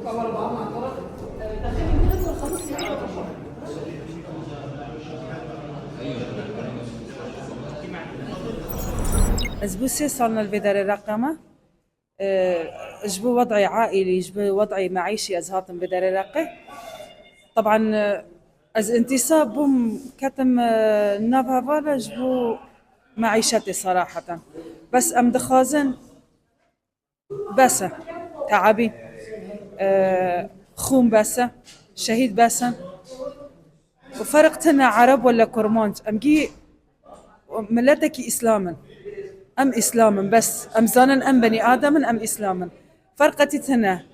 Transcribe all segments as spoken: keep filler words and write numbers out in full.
Ez bû sê sal li vê derê Reqê me. Ji bo wed'ê aîlî, ji bo wed'ê meîşî ez hatim vê derê Reqê. Teban, ez întisab bûm, ketim nav heval e ji bo meîşetê seraheten. Bes em dixwazin, bes e. Teabî, xûn bes e, şehîd bes in. Û ferq tune Ereb wele Kurmanc. Em gî miletekî Îslam in. Em Îslam in, bes. Em zanin em benî Adem in, em Îslam in. Ferqetî tune.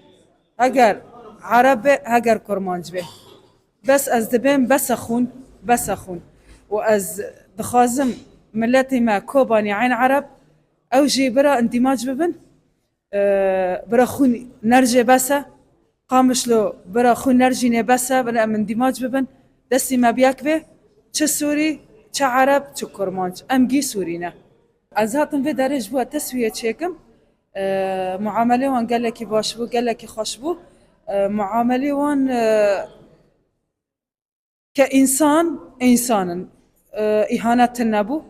Heger Ereb be, heger Kurmanc be. Bes ez dibêm bes e xûn, bes e xûn. Û ez dixwazim miletê me Kobanî Eyn Ereb, ew jî bira îndîmac bibin. Bira xwîn nercê bes e. Qamişlo bira xwîn nercînê bes e, bila em îndîmac bibin. Destî me bi yek bê, çi Sûrî, çi Ereb, çi Kurmanc. Em gî Sûrî ne. Ez hatim vê derê ji bo teswiye çêkim. E, muamelê wan gelekî baş bû, gelekî xweş bû. E, muamelê wan, e, Ke însan, însan in. E, îhanet tune bû.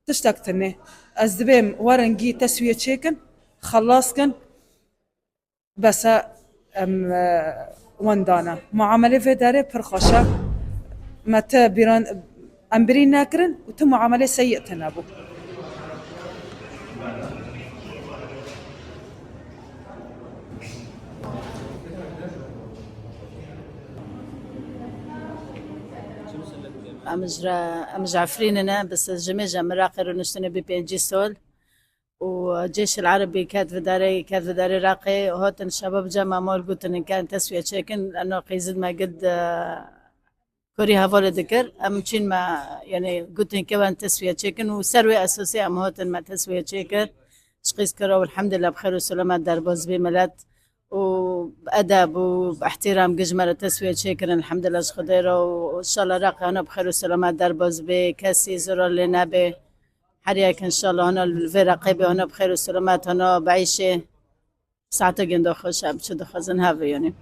Tiştek tune. Ez dibêm werin gî teswiye çêkin, xelas kin. Bes e, em, e, wendane. Muamelê vê derê pir xweş e. Me ti bîran, em birîn nekirin û ti muamelê seyî tune bû. Em ji re, em ji Efrînê ne, bi sezcimê ji Iraqê rûniştine bî pêncî sol. Û Cêşil Erebî ket vidarê, ket vidarê Iraqê, hatin şebab cema mal gotin, ken teswiye çêkin, eno qîzid me gid, e, Kurî hevalê dikir. Em çîn me, yanî gotin ke wen teswiye çêkin û ser wê esasê em hatin me teswiye çêkir. Ji qîz kira û elhamdulillah bi xêr û selamet derbas bî milet û bi edeb û bi ihtiram giş me re teswiye çêkirin, elhamdulillah ji Xwedê re û inşallah Reqê hana bi xêr û selamet derbas bê, kesî zirar lê nebê. Her yek inşallah hana li vê Reqê bê, hana bi xêr û selamet, hana bi eyşê. Saete genda xweş e, em çi dixwazin hev e, yanî.